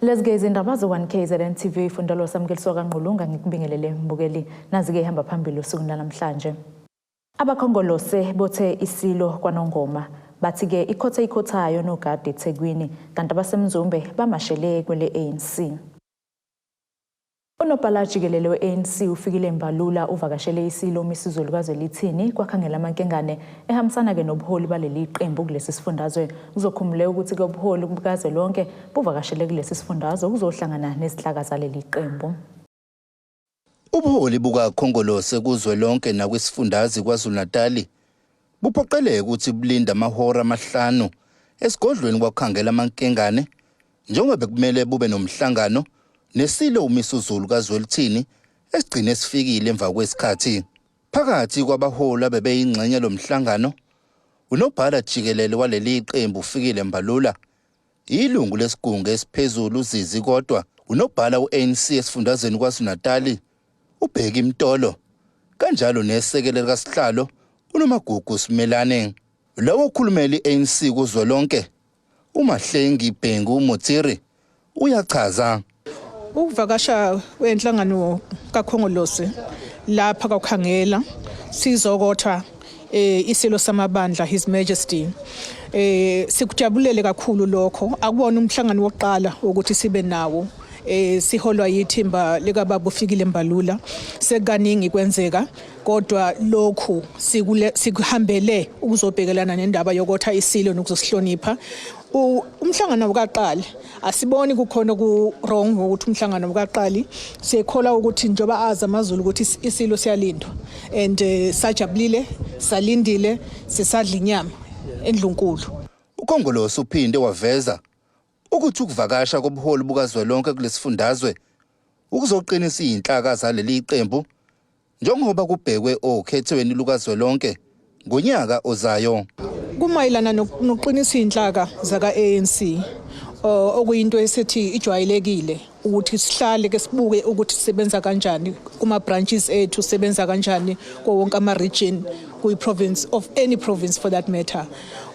Lezi-ke izindaba ze-1 KZN TV ifundalwa samukeliswa kaNgqulunga ngikubingelele mbukeli. Nazi-ke ihamba phambili usuku namhlanje. Abakhongolose bothe isilo kwaNongoma bathi-ke ikhotha ikhothayo nogada eThekwini kanti abaseMzumbe bamashele kwele ANC. Unobhala jikelele we-ANC uFikile Mbalula uvakashele isilo uMisuzulu kaZwelithini kwakhangela amankengane ehambisana-ke nobuholi baleli qembu kulesi sifundazwe. Kuzokhumbuleka ukuthi-ke ubuholi bukazwelonke buvakashele kulesi sifundazwe ukuzohlangana nezinhlaka zaleli qembu. Ubuholi bukaKhongolose kuzwelonke nakwisifundazwe KwaZulu-Natali buphoqeleke ukuthi bulinde amahora amahlanu esigodlweni kwakhangela amankengane njengoba bekumele bube nomhlangano nesilo uMisuzulu kaZwelithini esigcine sifikile emva kwesikhathi. Phakathi kwabaholi abebeyingxenye lomhlangano unobhala jikelele waleli qembu uFikile Mbalula, ilungu lesigungu esiphezulu uZizi Kodwa, unobhala u-ANC esifundazweni KwaZulu-Natali uBheki Mtolo, kanjalo nesekele likasihlalo uNomagugu Simelane. Lowo okhulumela i-ANC kuzwelonke uMahlengi Bhengu Motsiri uyachaza. Ukuvakasha kwenhlangano kaKhongolose lapha kwakhangela sizokotha isilo samabandla His Majesty, sikujabulele kakhulu lokho. Akubona umhlangano wokuqala ukuthi sibe nawo, siholwa yithimba lika baba uFikile Mbalula. Sekukaningi kwenzeka, kodwa lokhu sikule sikuhambele ukuzobhekelana nendaba yokotha isilo nokuzosihlonipha. Umhlangano awukaqali, asiboni kukhona ku wrong ngokuthi umhlangano awukaqali. Siyekholwa ukuthi njoba azi amaZulu ukuthi isilo siyalindwa and sajabulile, salindile, sisadla inyama endlunkulu. UKhongolose uphinde waveza ukuthi ukuvakasha kobuholi bukazwelonke kulesifundazwe ukuzoqinisa izinhlaka zaleli qembu njengoba kubhekwe okhethweni lukazwelonke ngonyaka ozayo. Kumayelana nokuqinisa iy'nhlaka zaka-ANC, okuyinto esithi ijwayelekile ukuthi sihlale ke sibuke ukuthi sisebenza kanjani kuma-branches ethu, sisebenza kanjani kuwo wonke ama-region kwi-province of any province for that matter,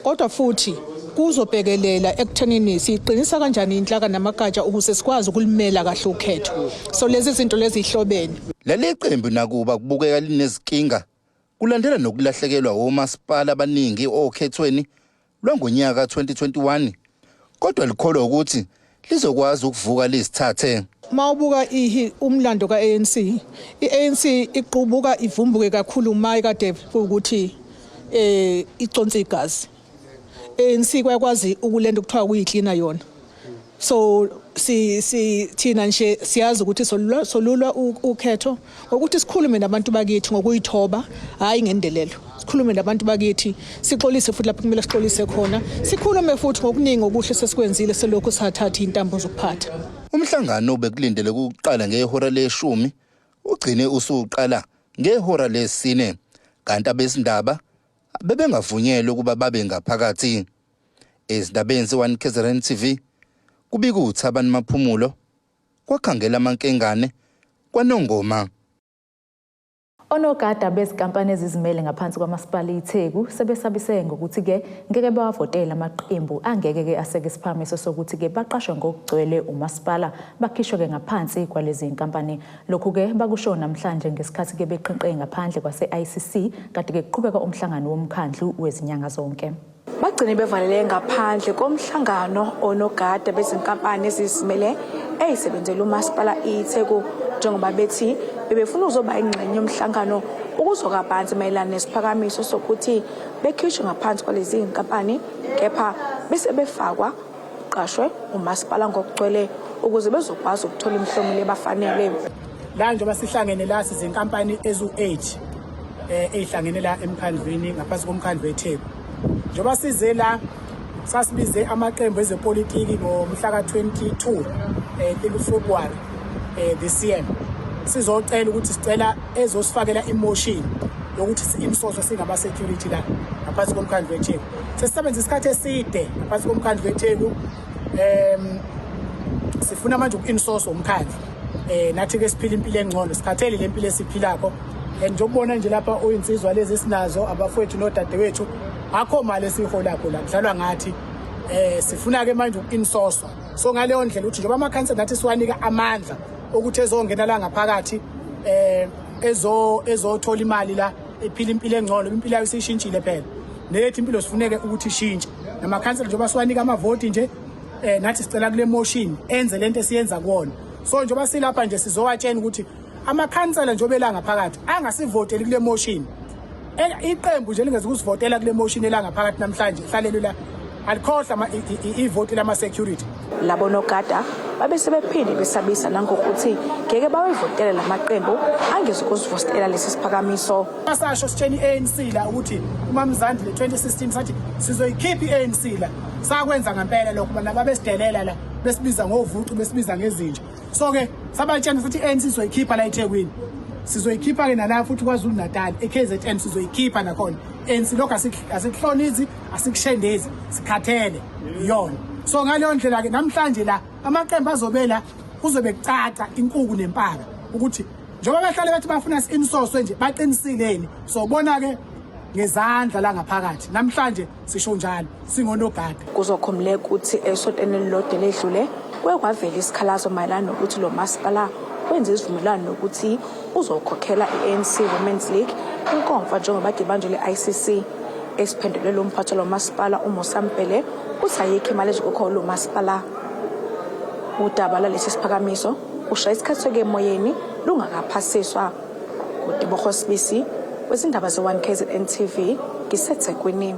kodwa futhi kuzobhekelela ekuthenini siyiqinisa kanjani inhlaka namagatsha ukuze sikwazi ukulimela kahle ukhetho. So lezi zinto lezi ihlobene. Leli qembu nakuba kubukeka linezinkinga kulandela nokulahlekelwa omasipala abaningi okhethweni lwangonyaka 2021, kodwa likholwa ukuthi lizokwazi ukuvuka lizithathe. Mawubuka ihi umlando ka-ANC, i-ANC iqubuka ivumbuke kakhulu uma kade ukuthi iconsa igazi. ANC kwakwazi ukulenda kuthiwa kuyiklina yona. So si thina nje siyazi ukuthi solulwa ukhetho ngokuthi sikhulume nabantu bakithi ngokuyithoba, hayi ngendelelo. Sikhulume nabantu bakithi, sixolise futhi lapho kumele sixolise khona, sikhulume futhi ngokuningi okuhle sesikwenzile selokhu sathatha intambo zokuphatha. Umhlangano bekulindele ukuqala ngehora leshumi ugcine usuqala ngehora lesine, kanti abezindaba bebengavunyelwe ukuba babe ngaphakathi. Ezindabeni ze-1 KZN TV kubika uThabani Maphumulo kwakhangela amankengane kwaNongoma. Onogada bezinkampani ezizimele ngaphansi kwamasipala iTheku sebesabise ngokuthi-ke ngeke bawavotele amaqembu angeke-ke aseke isiphakamiso sokuthi-ke baqashwe ngokugcwele umasipala, bakhishwe-ke ngaphansi kwalezi nkampani. Lokhu-ke bakusho namhlanje ngesikhathi-ke beqhinqe ngaphandle kwase-ICC kade-ke kuqhubeka umhlangano womkhandlu wezinyanga zonke. Bagcine bevalele ngaphandle komhlangano onogada bezinkampani ezizimele eyisebenzela umasipala iTheku, njengoba bethi bebefuna ukuzoba ingxenye yomhlangano ukuzwa kabanzi mayelana nesiphakamiso sokuthi bekhishwe ngaphansi kwalezi nkampani, kepha bese befakwa qashwe umasipala ngokugcwele ukuze bezokwazi ukuthola imihlomulo ebafanele. La njengoba sihlangene la sizinkampani ezu-8 ezihlangene la emkhandlwini ngaphansi komkhandlu weTheku. Njengoba size la sasibize amaqembu ezepolitiki ngomhla ka-22 February this year, sizocela ukuthi sicela ezosifakela imotion yokuthi si-insource singama-security la ngaphansi komkhandlu weTheku. Sesisebenza isikhathi eside ngaphansi komkhandlu weTheku, sifuna manje uku-insource umkhandlu, nathi ke siphila impilo engcono, sikhathele le mpilo esiphilakho. And njengokubona nje lapha uyinsizwa lezi esinazo, abafowethu nodadewethu, akho mali esiyiholakho la, kudlalwa ngathi. Sifuna ke manje uku-insource. So ngaleyo ndlela ukuthi njengoba amakhansela nathi siwanika amandla ukuthi ezongena la ngaphakathi, ezothola imali la, ephila impilo engcono, impilo yayo isishintshile phela, nethi impilo sifuneke ukuthi ishintshe. Namakhansela njengoba siwanika amavoti nje, nathi sicela kule motion enze lento esiyenza kuwona. So njengoba silapha nje, sizowatshena ukuthi amakhansela njengoba ela ngaphakathi angasivoteli kule motion. Iqembu nje lingeze ukusivotela kule motion ela ngaphakathi namhlanje, hlalelwe la, alikhohlwa ivoti lama-security. Labo nogada babe sebephinde besabisa nangokuthi ngeke bawevotele lamaqembu angezukuzivotela lesi siphakamiso. Sasho sitshena i-ANC la ukuthi uMamzandi le 2016 sathi sizoyikhipha i-ANC la, sakwenza ngempela lokho. Bona babesidelela la, besibiza ngovucu, besibiza ngezinja. So-ke sabatshena sathi i-ANC sizoyikhipha la eThekwini, sizoyikhipha-ke nala futhi KwaZulu Natal, e-KZN sizoyikhipha nakhona ANC. Lokhu asikuhlonizi, asikushendezi, sikhathele yona. So ngaleyo ndlela-ke namhlanje la amaqembu azobe la, kuzobe kucaca inkuku nempaka ukuthi njengoba behlale bethi bafuna si-insource nje, baqinisileni. Sobona-ke ngezandla la ngaphakathi namhlanje, sisho njalo singonogada. Kuzokhumbuleka ukuthi esontweni elilodwa eledlule kuye kwavela isikhalazo mayelana nokuthi lo masipala wenze isivumelwano nokuthi uzokhokhela i-ANC Women's League inkomfa njengoba ibanjwe le-ICC. Esiphendulele lo mphathi lo masipala uMusa Mbhele uthi ayikho imali ezokhokhelwa lo masipala. Udaba lalesi siphakamiso ushaya isikhathi sokuya emoyeni lungakaphasiswa. Kutebogo Sibisi wezindaba ze-1 KZN TV, ngiseThekwini.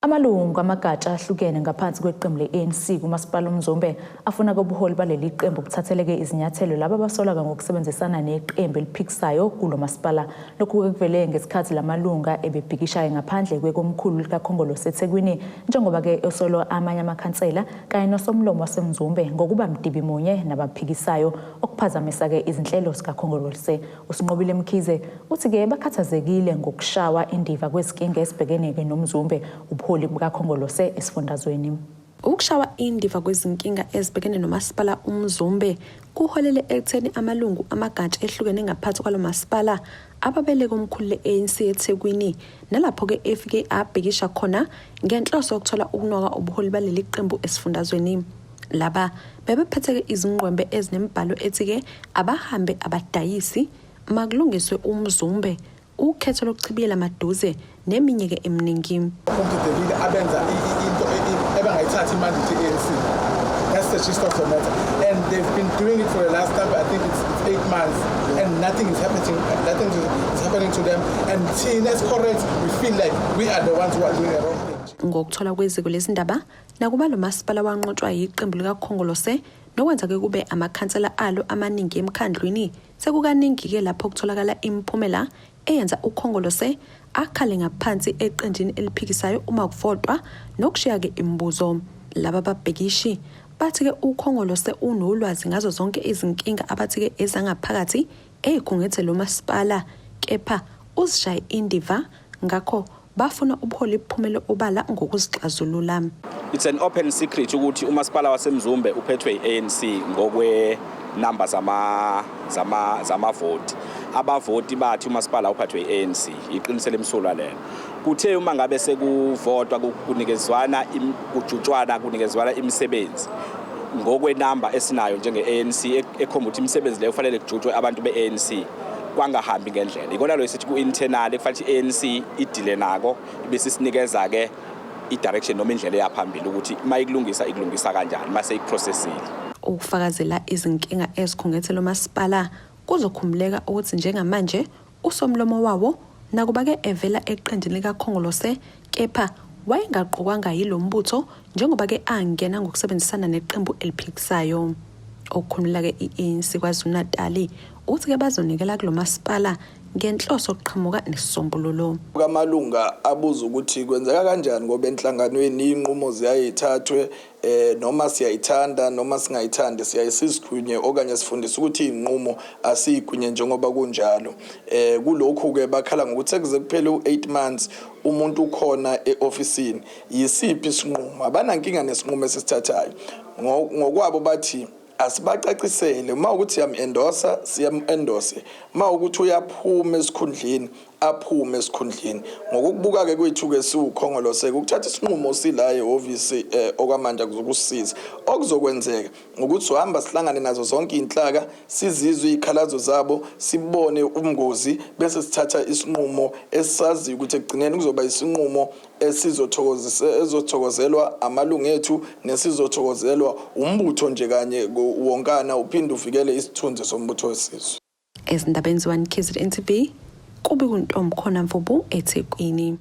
Amalungu amagatsha ahlukene ngaphansi kweqembu le-ANC kuMasipala uMzumbe afuna kobuholi baleli qembu buthatheleke izinyathelo laba abasolwa ngokusebenzisana neqembu eliphikisayo kulo masipala. Lokhu kuvele ngesikhathi lamalunga ebebhikishayo ngaphandle kwekomkhulu likaKhongolose eThekwini, njengoba-ke esolwa amanye amakhansela kanye nosomlomo waseMzumbe ngokuba mdibi munye nabaphikisayo, okuphazamisa-ke izinhlelo zikaKhongolose. USinqobile Mkhize uthi-ke bakhathazekile ngokushawa indiva kwezinkinga esibhekene-ke noMzumbe ubuholi bukaKhongolose esifundazweni. Ukushawa indiva kwezinkinga ezibhekene nomasipala uMzumbe kuholele ekutheni amalungu amagatsha ehlukene ngaphansi kwalo masipala ababeleke omkhulu le-ANC eThekwini, nalapho-ke efike abhikisha khona ngenhloso yokuthola ukunwaka ubuholi baleli qembu esifundazweni. Laba bebephetheke izingqwembe ezinemibhalo ethi-ke abahambe abadayisi, makulungiswe uMzumbe, ukhetho lokuchibiyela maduze, neminye-ke eminingi. Komdidekile abenza into ebangayithathi imandate i-ANC. That's the gist of the matter, and they've been doing it for the last time, I think it's 8 months, and nothing is happening. Nothing is happening to them, and thina as correct, we feel like we are the ones who are doing the wrong thing. Ngokuthola kweziko lezindaba, nakuba lo masipala wanqotshwa yiqembu likaKhongolose nokwenza-ke kube amakhansela alo amaningi emkhandlwini, sekukaningi-ke lapho kutholakala imiphumela eyenza uKhongolose akhale ngaphansi eqenjini eliphikisayo uma kuvotwa, nokushiya-ke imibuzo. Laba babhekishi bathi-ke uKhongolose unolwazi ngazo zonke izinkinga abathi-ke ezangaphakathi ey'khungethe lo masipala, kepha uzishaye indiva, ngakho bafuna ubuholi buphumele obala ngokuzixazulula. It's an open secret ukuthi umasipala waseMzumbe uphethwe i-ANC ngokwe number zamavoti. Abavoti bathi umasipala uphathwe i-ANC, iqiniso lemsulwa lelo. Kuthe uma ngabe sekuvotwa, kunikezwana, kujutshwana, kunikezwana imisebenzi ngokwenamba esinayo njenge-ANC ekhomba ukuthi imisebenzi leyo kufanele kujutshwe abantu be-ANC, kwangahambi ngendlela. Ikona lo sithi ku-internal kufanele i-ANC idile nako, ibese isinikeza-ke i-direction noma indlela eyaphambili ukuthi uma ikulungisa, ikulungisa kanjani mase ikuprocessile. Ukufakazela izinkinga ezikhungethe lo masipala, kuzokhumbuleka ukuthi njengamanje usomlomo wawo, nakuba-ke evela eqenjini likaKhongolose, kepha wayengaqokwanga yilo mbutho njengoba-ke angena ngokusebenzisana neqembu eliphikisayo. Okukhulumela-ke i-ANC KwaZulu-Natali uthi-ke bazonikela kulo masipala ngenhloso yokuqhamuka nesisombululo. Kamalunga abuza ukuthi kwenzeka kanjani, ngoba enhlanganweni iy'nqumo ziyayithathwe, noma siyayithanda noma singayithandi, siyayisizikhunye okanye sifundisa ukuthi iy'nqumo asiyigwinye njengoba kunjalo. Kulokhu ke bakhala ngokuthi sekuze kuphele u8 months umuntu ukhona eofisini, yisiphi isinqumo? Abanankinga nesinqumo esisithathayo. Ngokwabo bathi asibacacisele, uma ukuthi siyam-endorsa, siyam-endorse, uma ukuthi uyaphuma esikhundleni. aphume esikhundleni. Ngokukubuka-ke kwethu-ke siwuKhongolose, ukuthatha isinqumo sila ehhovisi okwamanje akuzukusiza. Okuzokwenzeka ukuthi sohamba sihlangane nazo zonke iy'nhlaka, sizizwe iy'khalazo zabo, sibone ubungozi, bese sithatha isinqumo esisaziyo ukuthi ekugcineni kuzoba isinqumo esizothokozelwa amalungu ethu nesizothokozelwa umbutho nje kanye wonkana, uphinde uvikele isithunzi sombutho wesizwe. Ezindabeni ze-1 KZN TV, kubi kuNtombi Mvubu eThekwini.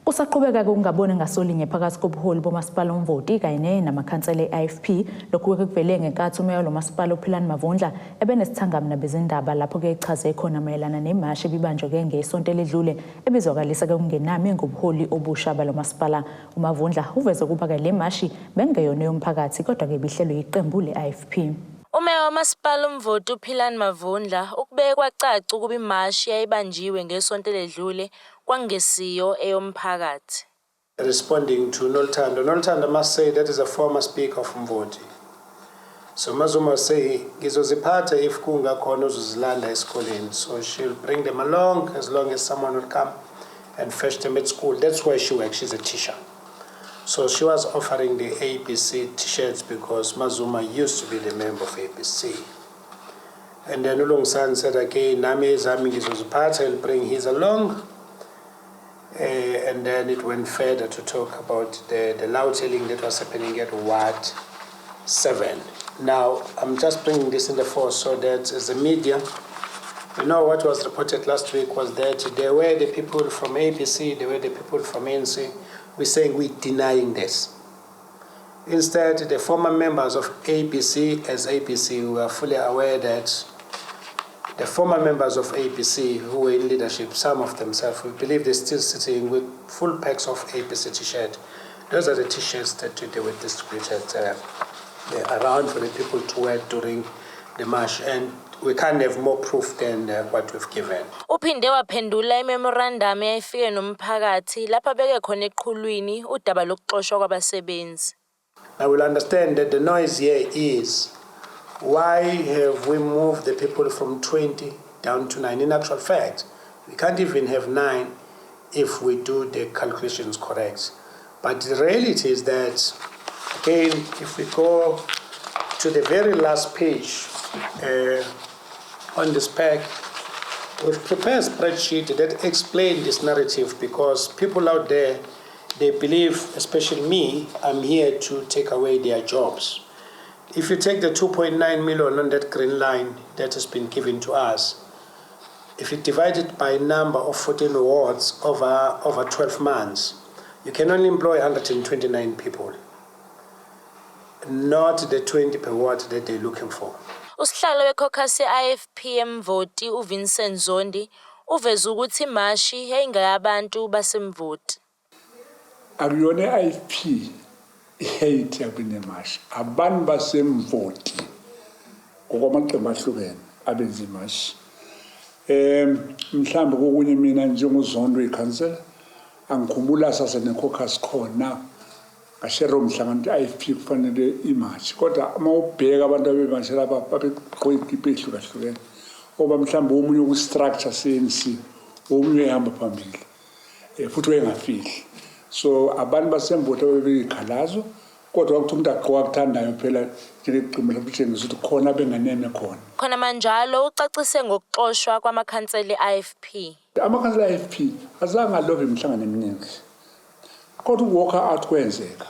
Kusaqhubeka ukungaboni ngasolinye phakathi kobuholi bomasipala uMvoti kanye namakhansela e-IFP. Lokhu kuvele ngenkathi umeya lomasipala uPhilani Mavundla ebenesithangami nabezindaba lapho-ke echaze khona mayelana nemashi ebibanjwe-ke ngesonto eledlule ebizwakalisa-ke ukungenami ngobuholi obusha balomasipala. UMavundla uveze ukuba-ke le mashi bengeyona yomphakathi kodwa-ke ibihlelwe yiqembu le-IFP. Umeya wamasipala uMvoti uPhilani Mavundla ukubeke kwacaca ukuba imashi yayibanjiwe ngesonto eledlule kwangesiyo eyomphakathi. Responding to Noluthando. Noluthando must say that is a former speaker of Mvoti. So Mazuma say, ngizoziphatha if kungakhona ozozilanda esikoleni. So she'll bring them along as long as someone will come and fetch them at school. That's where she works. She's a teacher. So she was offering the ABC t-shirts because Mazuma used to be the member of ABC. And then Ulungsan said, again, nami ezami ngizoziphatha, he'll bring his along. And then it went further to talk about the loud telling that was happening at Ward 7. Now, I'm just bringing this in the force so that as a media, you know what was reported last week was that there were the people from ABC, there were the people from ANC. We're saying we're denying this. Instead, the former members of ABC, as ABC, we are fully aware that the former members of ABC who were in leadership, some of themselves, we believe they're still sitting with full packs of ABC t-shirt. Those are the t-shirts that they were distributed around for the people to wear during the march. And we can't have more proof than what we've given. Uphinde waphendula imemorandum eyayifike nomphakathi lapha beke khona eqhulwini udaba lokuxoshwa kwabasebenzi. Now we'll understand that the noise here is, why have we moved the people from 20 down to 9? In actual fact, we can't even have 9 if we do the calculations correct. But the reality is that, again, if we go to the very last page on this pack, we've prepared a spreadsheet that explains this narrative because people out there, they believe, especially me, I'm here to take away their jobs. If you take the 2.9 million on that green line that has been given to us, if you divide it by number of 14 wards over 12 months, you can only employ 129 people, not the 20 per ward that they're looking for. Usihlalo wecaucus ye-IFP eMvoti uVincent Zondi uveze ukuthi imashi yayingeyabantu baseMvoti. Akuyona i-IFP eyayithi akunemashi, abantu baseMvoti ngokwamaqembu ahlukene abenza imashi. Mhlawumbe kokunye mina njengoZondo ikhansela angikhumbula sase necaucus khona ngashare umhlangano ukuthi i-IFP kufanele imashi, kodwa uma ubheka abantu abemashe lapha babegqoke izikipa ey'hlukahlukene, oba mhlawumbe omunye ku-structure C_N_C, omunye uyahamba phambili futhi wayengafihli. So abantu baseMvoti ababeyikhalazo, kodwa kwakuthi umuntu agqoka akuthandayo phela njengeqembu lokutshengisa ukuthi khona benganeme khona. Khona manjalo ucacise ngokuxoshwa kwamakhansela e-IFP. Amakhansela e-IFP azange alove imihlangano eminingi, kodwa uku-walk out kwenzeka,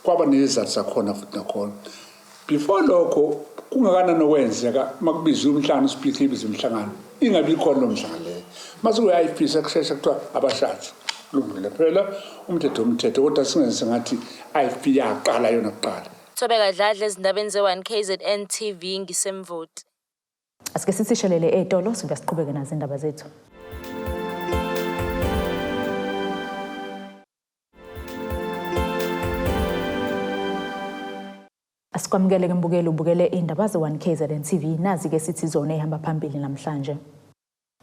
kwaba nezizathu zakhona futhi nakhona. Before lokho kungakanani okwenzeka uma kubizwe umhlangano, uspeaker ibize umhlangano, ingabi khona lo mhlangano leyo. Mase kuyi-IFP sekushesha kuthiwa abashathi. Kulungile phela umthetho umthetho, kodwa singenze sengathi IFP yaqala yona kuqala. Thobeka Dladla ezindabeni ze-1 KZN TV ngiseMvoti. Asike sithi shelele ey'tolo sibuya siqhubeke nazo indaba zethu. Asikwamukele ke mbukeli, ubukele indaba ze-1 KZN TV, nazi-ke sithi zona ey'hamba phambili namhlanje.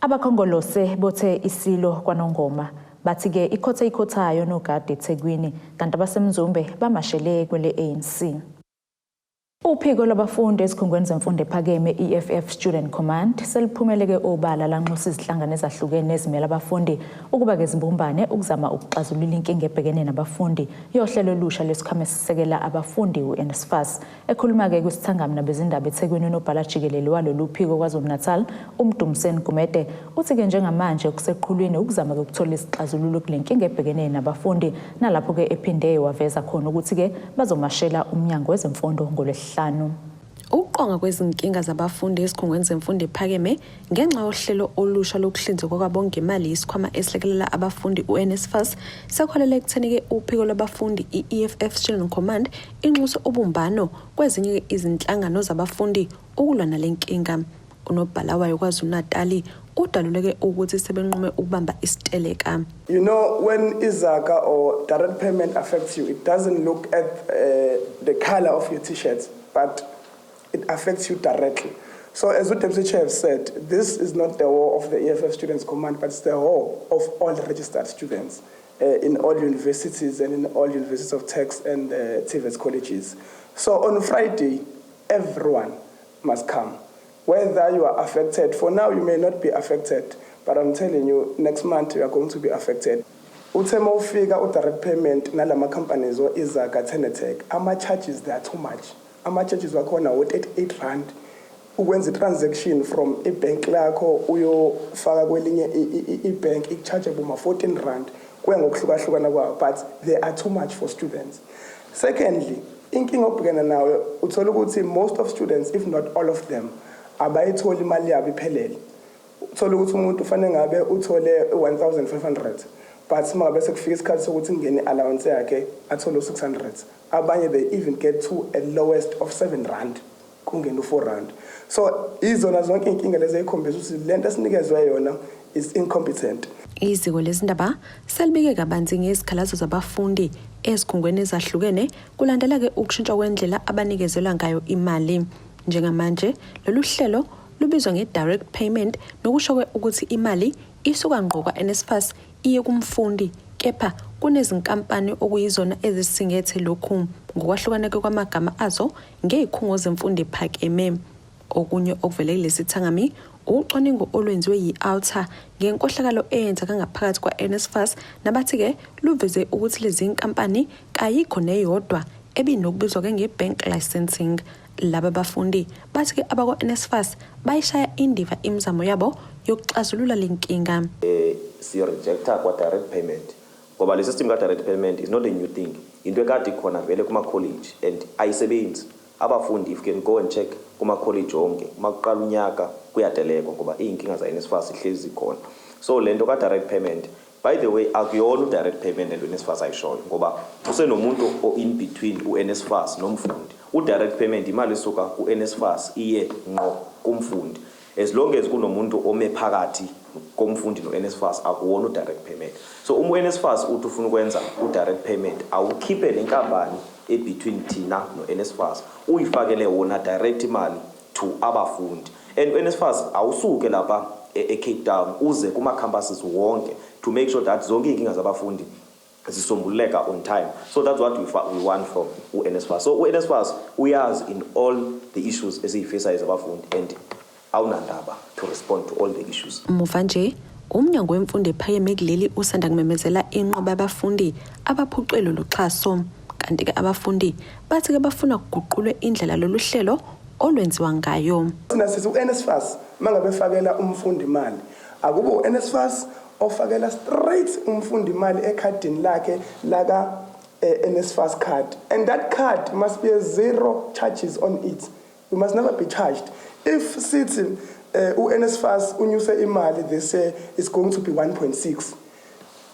Abakhongolose bothe isilo kwaNongoma bathi-ke ikhotha ikhothayo nogada eThekwini, kanti abaseMzumbe bamashele kwele ANC. Uphiko lwabafundi ezikhungweni zemfundo ephakeme EFF Student Command seliphumeleke obala lanxusa izinhlangano ezahlukene ezimele abafundi ukuba-ke zibumbane ukuzama ukuxazulula inkinga ebhekene nabafundi yohlelo olusha lwesikhwama esisekela abafundi u-NSFAS. Ekhuluma-ke kwisithangami nabezindaba eThekwini unobhala jikelele walolu phiko KwaZulu-Natal uMdumiseni Gumede uthi-ke njengamanje kuseqhulwini ukuzama-ke ukuthola isixazululo kule nkinga ebhekene nabafundi nalapho-ke ephinde waveza khona ukuthi-ke bazomashela umnyango wezemfundo ngolwesihlanu. Ukuqonga kwezinkinga zabafundi ezikhungweni zemfundo ephakeme ngenxa yohlelo olusha lokuhlinzekwa kwabo ngemali yisikhwama esilekelela abafundi u-NSFAS sekuholele ekutheni-ke uphiko lwabafundi i-EFF Student Command inxuse ubumbano kwezinye izinhlangano zabafundi ukulwa nale nkinga. Unobhala wayo KwaZulu-Natali udaluleke ukuthi sebenqume ukubamba isiteleka. When iZACA or direct payment affects you, it doesn't look at the color of your t-shirt, but it affects you directly. So as the Deputy Chair said, this is not the war of the EFF Students Command, but it's the war of all registered students in all universities and in all universities of techs and TVET colleges. So on Friday, everyone must come. Whether you are affected, for now you may not be affected, but I'm telling you, next month you are going to be affected. Uthe uma ufika u-direct payment nalama companies o-iZACA, Tenetek, ama-charges, they are too much. Ama-charges wakhona wo-38 rand ukwenza i-transaction from ibhenki lakho uyofaka kwelinye ibhenki, iku-charge boma 14 rand, kuya ngokuhlukahlukana kwawo, but they are too much for students. Secondly, inkinga obhekana nayo, uthola ukuthi most of students, if not all of them, abayitholi imali yabo iphelele. Uthola ukuthi umuntu ufanele ngabe uthole 1500, but uma ngabe sekufika isikhathi sokuthi kungene i-allowance yakhe, athole u-600. Abanye, they even get to a lowest of 7 rand, kungena u-4 rand. So izona zonke iy'nkinga lezi ey'khombisa ukuthi lento esinikezwe yona is incompetent. Iziko lezindaba selibike kabanzi ngezikhalazo zabafundi ezikhungweni ezahlukene kulandela-ke ukushintshwa kwendlela abanikezelwa ngayo imali. Njengamanje lolu hlelo lubizwa nge-direct payment, nokusho-ke ukuthi imali isuka ngqo kwa-NSFAS iye kumfundi, kepha kunezinkampani okuyizona ezisingethe lokhu ngokwahlukana-ke kwamagama azo ngey'khungo zemfundo ephakeme. Okunye okuvele kulesi thangami ucwaningo olwenziwe yi-Outa ngenkohlakalo eyenzeka ngaphakathi kwa-NSFAS, nabathi-ke luveze ukuthi lezi nkampani kayikho neyodwa ebinokubizwa-ke nge-bank licensing. Laba bafundi bathi-ke abakwa-NSFAS bayishaya indiva imizamo yabo yokuxazulula le nkinga. Si-rejecta kwa-direct payment ngoba le system ka-direct payment is not a new thing, into ekade ikhona vele kuma-college and ayisebenzi. Abafundi, if you can go and check kuma-college wonke, uma kuqala unyaka kuyatelekwa ngoba iy'nkinga za-NSFAS ihlezi zikhona. So le nto ka-direct payment, by the way, akuyona u-direct payment lento u-NSFAS ayishoyo ngoba usenomuntu o-in between u-NSFAS nomfundi. U-direct payment imali esuka ku-NSFAS iye ngqo kumfundi. As long as kunomuntu ome phakathi komfundi no-NSFAS, akuwona u-direct payment. So uma u-NSFAS uthi ufuna ukwenza u-direct payment, awukhiphe le nkampani e-between thina no-NSFAS, uyifakele wona direct imali to abafundi. And u-NSFAS awusuke lapha e-Cape Town uze kuma-campuses wonke to make sure that zonke iy'nkinga zabafundi zisombululeka on time. So that's what we want from u-NSFAS. So u-NSFAS uyazi in all the issues esiyi-face-ayo zabafundi and awunandaba to respond to all the issues. Muva nje umnyango wemfundo ephakeme kuleli usanda kumemezela inqwaba yabafundi abaphucwe lolu xhaso, kanti-ke abafundi bathi-ke bafuna kuguqulwe indlela lolu hlelo olwenziwa ngayo. Thina sithi u-NSFAS uma ngabe efakela umfundi imali, akube u-NSFAS ofakela straight umfundi imali ekhadini lakhe laka NSFAS card, and that card must be a zero charges on it. You must never be charged. If sithi u-NSFAS unyuse imali this year is going to be 1.6,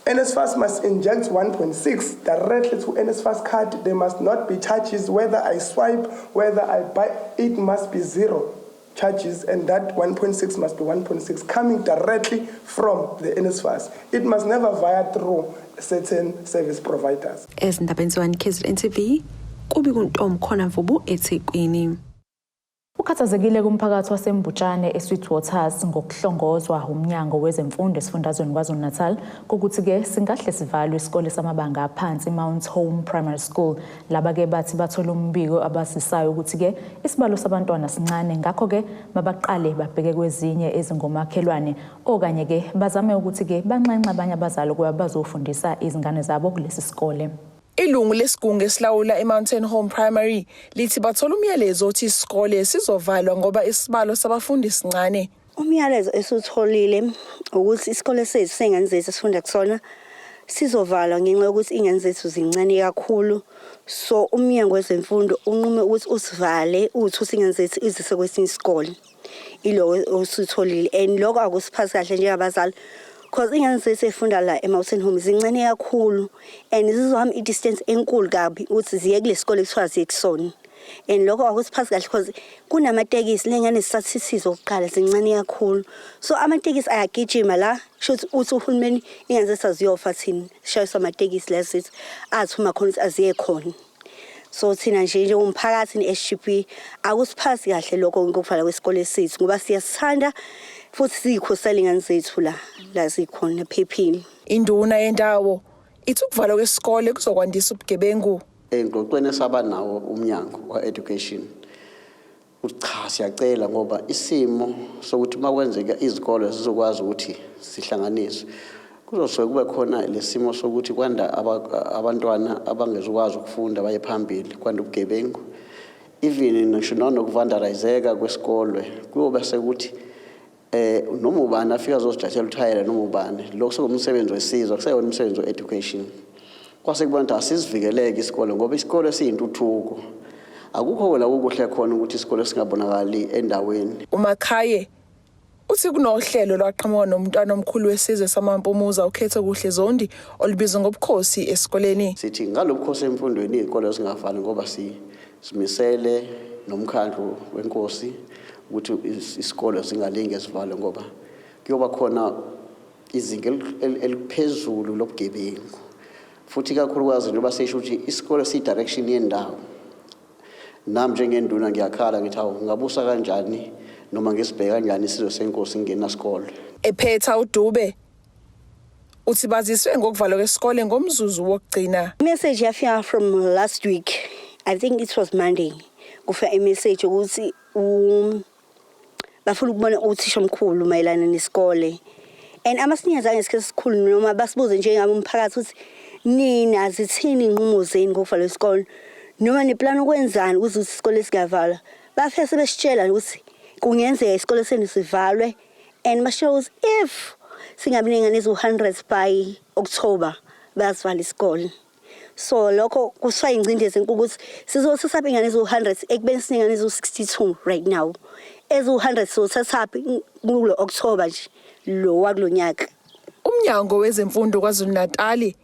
NSFAS must inject 1.6 directly to NSFAS card. There must not be charges, whether I swipe, whether I buy, it must be zero charges, and that 1.6 must be 1.6 coming directly from the NSFAS. It must never via through certain service providers. Ezindabeni ze-1 KZN TV, kubi kuntombi khona Mvubu eThekwini. Ukhathazekile kumphakathi waseMbutshane eSweetwaters ngokuhlongozwa umnyango wezemfundo esifundazweni KwaZulu-Natal kokuthi-ke singahle sivalwe isikole samabanga aphansi iMount Home Primary School. Laba-ke bathi bathola umbiko abasisayo ukuthi-ke isibalo sabantwana sincane, ngakho-ke mabaqale babheke kwezinye ezingomakhelwane okanye-ke bazame ukuthi-ke banxenxe abanye abazali ukuba bazofundisa izingane zabo kulesi sikole. Ilungu lesigungu esilawula iMountain Home Primary lithi bathola umyalezo othi isikole sizovalwa ngoba isibalo sabafundi sincane. Umyalezo esiwutholile ukuthi isikole sethu sey'ngane zethu esifunda kusona sizovalwa ngenxa yokuthi iy'ngane zethu zincane kakhulu. So umnyango wezemfundo unqume ukuthi usivale uthuse iy'ngane zethu izise kwesinye isikole. Iloko osutholile and lokho akusiphathi kahle njengabazali cause iy'ngane zethu ey'funda la eMountain Home zincane kakhulu and zizohamba i-distance enkulu kabi ukuthi ziye kule sikole kuthiwa ziye kusona. And lokho akusiphathi kahle cause kunamatekisi ley'ngane zisathisizwe okokuqala zincane kakhulu. So amatekisi ayagijima la kusho ukuthi uthi uhulumeni iy'ngane zethu aziyofa thina sishayiswa amatekisi la sithi athuma khona ukuthi aziye khona. So thina nje njengomphakathi ne-SGB akusiphathi kahle lokho ngokuvala kwesikole sethu ngoba siyasithanda futhi siyikhosela iy'ngane zethu la la zikhona phephile. Induna yendawo ithi ukuvalwa kwesikole kuzokwandisa ubugebengu. Engxoxweni esaba nawo umnyango wa-education uthi cha, siyacela ngoba isimo sokuthi uma kwenzeka izikole zizokwazi ukuthi zihlanganiswe, kuzosuke kube khona lesimo sokuthi kwanda abantwana abangezukwazi ukufunda baye phambili, kwanda ubugebengu, even ngisho nokuvandalizeka kwesikole kuyobe sekuthi noma ubani afika azozijatshela uthayela noma ubani. Lokho sekuwumsebenzi wesizwe, akuseyona umsebenzi we-education. Kwase kubona ukuthi asizivikeleke isikole ngoba isikole siyintuthuko, akukho la kukuhle khona ukuthi isikole singabonakali endaweni. UMakhaye uthi kunohlelo lwaqhamuka nomntwana omkhulu wesizwe samaMpumuza uKhethokuhle Zondi olubizwa ngobukhosi esikoleni. Sithi ngalobukhosi emfundweni iy'kole zingavali ngoba simisele nomkhandlu wenkosi ukuthi isikole zingalinge sivalwe ngoba kuyoba khona izinga eliphezulu lobugebengu, futhi ikakhulukazi njengoba sisho ukuthi isikole siyi-direction yendawo. Nami njengenduna ngiyakhala ngithi awu, ngabusa kanjani noma ngisibheke kanjani isizwe senkosi ngingenasikole. Ephetha uDube uthi baziswe ngokuvalwa kwesikole ngomzuzu wokugcina. Message yafika from last week, I think it was Monday, kufika imessage ukuthi bafuna ukubona uthisha omkhulu mayelana nesikole and amasinyazane ngesikhathi esikhulu noma basibuze njengabo umphakathi ukuthi nina zithini iy'nqumo zenu ngokuvalwa isikole noma niplana ukwenzani ukuze ukuthi isikole singavalwa. Bafike sebesitshela ukuthi kungenzeka isikole senu sivalwe and basitshela ukuthi if singabi ney'ngane eziwu-100 by October bayasivala isikole. So lokho kusifaka ingcindezi enkulu ukuthi sizothathaphi iy'ngane eziwu-100 ekubeni siney'ngane eziwu-62 right now. Eziwu-100 sizothathaphi kulo October nje lo wakulo nyaka. Umnyango wezemfundo KwaZulu-Natali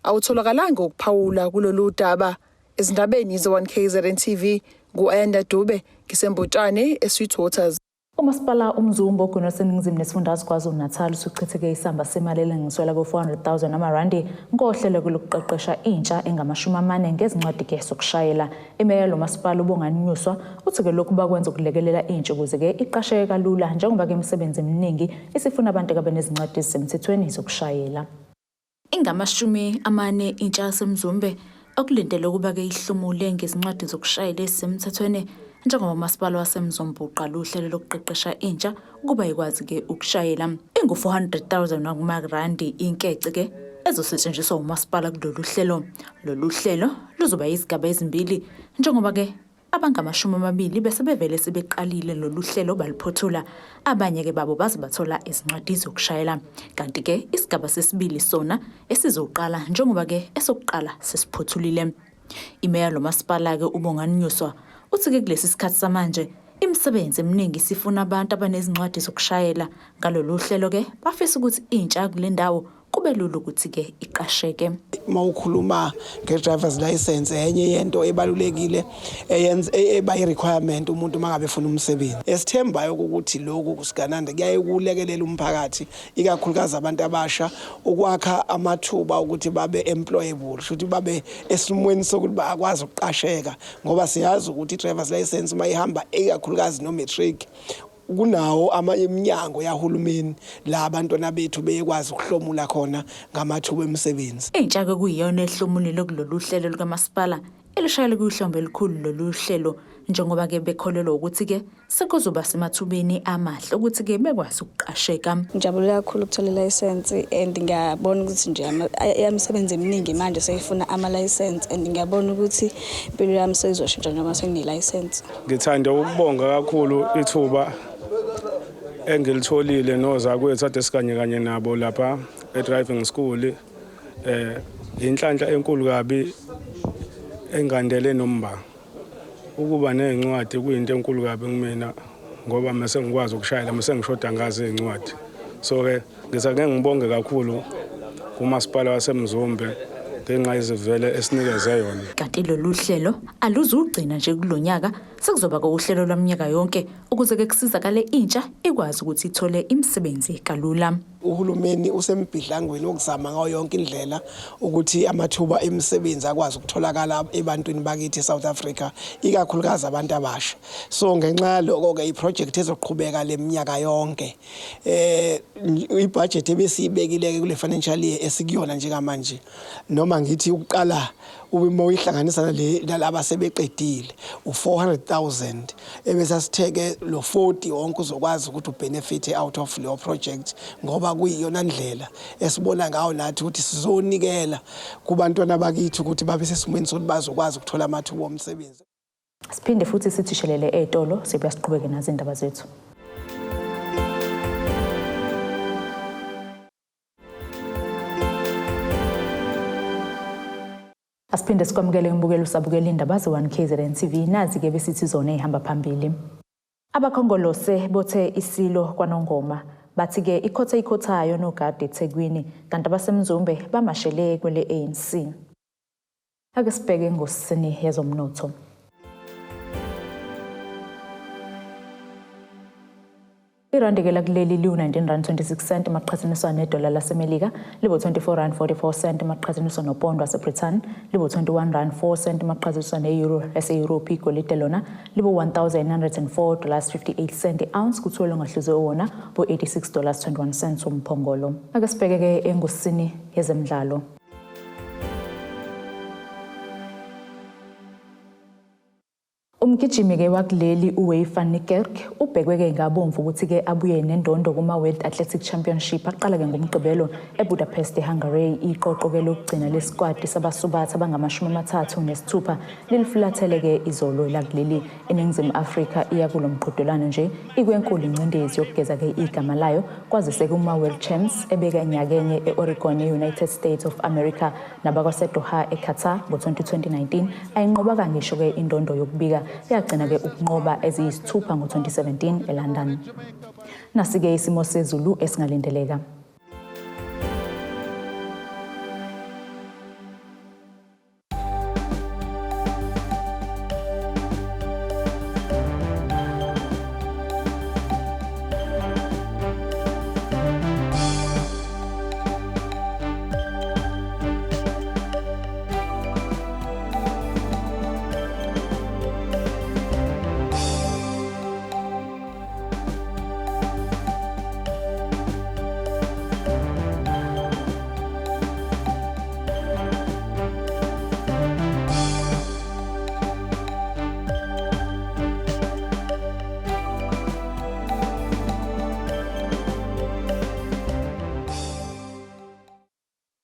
awutholakalanga ukuphawula kulolu daba. Ezindabeni ze-1KZN TV ngu-Ayanda Dube ngiseMbotshane eSweetwaters. Umasipala uMzumbe ogwini waseningizimu nesifundazwe KwaZulu-Natal usuchitheke isamba semali elinganiselwa ku-400,000 amarandi ngohlelo lokuqeqesha intsha engama-40 ngezincwadi-ke zokushayela. Imeya lo masipala uBongani Nyuswa uthi-ke lokhu bakwenza ukulekelela intsha ukuze-ke iqasheke kalula njengoba-ke imisebenzi eminingi isifuna abantu abanezincwadi ezisemthethweni zokushayela. Ingama-40 intsha yaseMzumbe okulindelwe ukuba-ke ihlomule ngezincwadi zokushayela ezisemthethweni njengoba umasipala waseMzumbe uqala uhlelo lokuqeqesha intsha ukuba ikwazi-ke ukushayela. Ingu-400,000 wakumarandi inkece-ke ezosetshenziswa umasipala kulolu hlelo. Lolu hlelo luzoba yizigaba ezimbili njengoba-ke Abangama-20 bese bevele sebeqalile lolu hlelo baluphothula. Abanye-ke babo baze bathola izincwadi zokushayela. Kanti-ke isigaba sesibili sona esizoqala njengoba-ke esokuqala sesiphothulile. Imeya lomasipala-ke uBongani Nyuswa uthi-ke kulesi sikhathi samanje imisebenzi eminingi isifuna abantu abanezincwadi zokushayela. Ngalolu hlelo-ke bafisa ukuthi intsha kule ndawo kube lula ukuthi-ke iqasheke. Uma ukhuluma nge-driver's license, enye yento ebalulekile eyenza eba i-requirement umuntu uma ngabe efuna umsebenzi. Esithembayo ukuthi lokhu kusigananda kuyaye kulekelela umphakathi, ikakhulukazi abantu abasha, ukwakha amathuba ukuthi babe employable, shuthi babe esimweni sokuthi bayakwazi ukuqasheka, ngoba siyazi ukuthi i-driver's license uma ihamba, ikakhulukazi no-matric, kunawo iminyango yahulumeni la abantwana bethu beyekwazi ukuhlomula khona ngamathuba emisebenzi. Intsha-ke kuyiyona ehlomulile kulolu hlelo lukamasipala elishayele kuyihlombe elikhulu lolu hlelo, njengoba-ke bekholelwa ukuthi-ke sekuzoba semathubeni amahle ukuthi-ke bekwazi ukuqasheka. Ngijabule kakhulu ukuthola ilayisensi and ngiyabona ukuthi nje imisebenzi eminingi manje seyifuna ama-license and ngiyabona ukuthi impilo yami seyizoshintsha njengoba senginelayisensi. Ngithanda ukubonga kakhulu ithuba engilitholile nozakwethu ade sikanye kanye nabo lapha e-driving school. Inhlanhla enkulu kabi engandele nomba. Ukuba nezincwadi kuyinto enkulu kabi kumina, ngoba mase ngikwazi ukushayela mase ngishoda ngazo izincwadi. So ke ngithi ngibonge kakhulu kumasipala waseMzumbe ngenxa yezivele esinikeze yona. Kanti lolu hlelo aluzugcina nje kulonyaka, sekuzoba uhlelo lwaminyaka yonke ukuze ke kusizakale intsha ikwazi ukuthi ithole imisebenzi kalula. Uhulumeni usembhidlangweni wokuzama ngayo yonke indlela ukuthi amathuba emisebenzi akwazi ukutholakala ebantwini bakithi eSouth Africa, ikakhulukazi abantu abasha. So ngenxa yaloko ke iproject ezoqhubeka leminyaka yonke. Ibudget ebesiyibekile ke kule financial year esikuyona njengamanje, noma ngithi ukuqala uma uyihlanganisa nalaba sebeqedile u400,000, ebese sitheke lo 40 wonke uzokwazi ukuthi ubenefit out of leyo project, ngoba kuyiyona ndlela esibona ngayo nathi ukuthi sizonikela kubantwana bakithi ukuthi babe sesimweni sokuthi bazokwazi ukuthola amathuba omsebenzi. Siphinde futhi sithishelele ezitolo, sibuya siqhubeke nazo indaba zethu. Asiphinde sikwamukele imbukelo usabukela indaba ze-1 KZN TV. Nazi-ke besithi zona ey'hamba phambili. Abakhongolose bothe isilo kwaNongoma bathi-ke ikhotha ikhothayo nogadi eThekwini, kanti abaseMzumbe bamashele kwele ANC. Ake sibheke engosini yezomnotho. Irandi ke lakuleli liwu-19 rand 26 cent maqhathaniswa nedola laseMelika, libo-24 rand 44 cent maqhathaniswa nopondo waseBrithani, libo-21 rand 4 cent maqhathaniswa ne-euro yase-Europe. Igolide lona libo-1904 dollars 58 cent i-ounce, kuthiwe longahluzwe wona bo-86 dollars 21 cents umphongolo. Ake sibheke-ke engosini yezemidlalo. Umgijimi-ke wakuleli uWayne van Niekerk ubhekwe-ke ngabomvu ukuthi-ke abuye nendondo kuma-World Athletic Championship aqala-ke ngoMgqibelo eBudapest, eHungary. Iqoqo-ke lokugcina lesikwadi sabasubathi abangama-36 lilifulathele-ke izolo lakuleli. ENingizimu Afrika iya kulo mqhudelwano nje ikwenkulu ingcindezi yokugeza-ke igama layo, kwazise kuma-World Champs ebeka nyakenye e-Oregon, e-United States of America, nabakwaseDoha eQatar ngo-2019 ayinqobaka ngisho-ke indondo yokubika, yagcina-ke ukunqoba eziyisithupha ngo-2017 eLondon. Nasi-ke isimo sezulu esingalindeleka.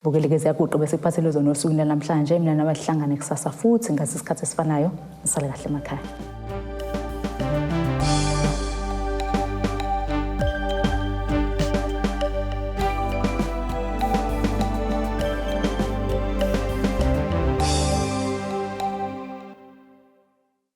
Bukeleke ziyaguqa bese kuphathele zona osukwini namhlanje. Mina nawe sihlangane kusasa futhi ngasi isikhathi esifanayo. Nisale kahle emakhaya.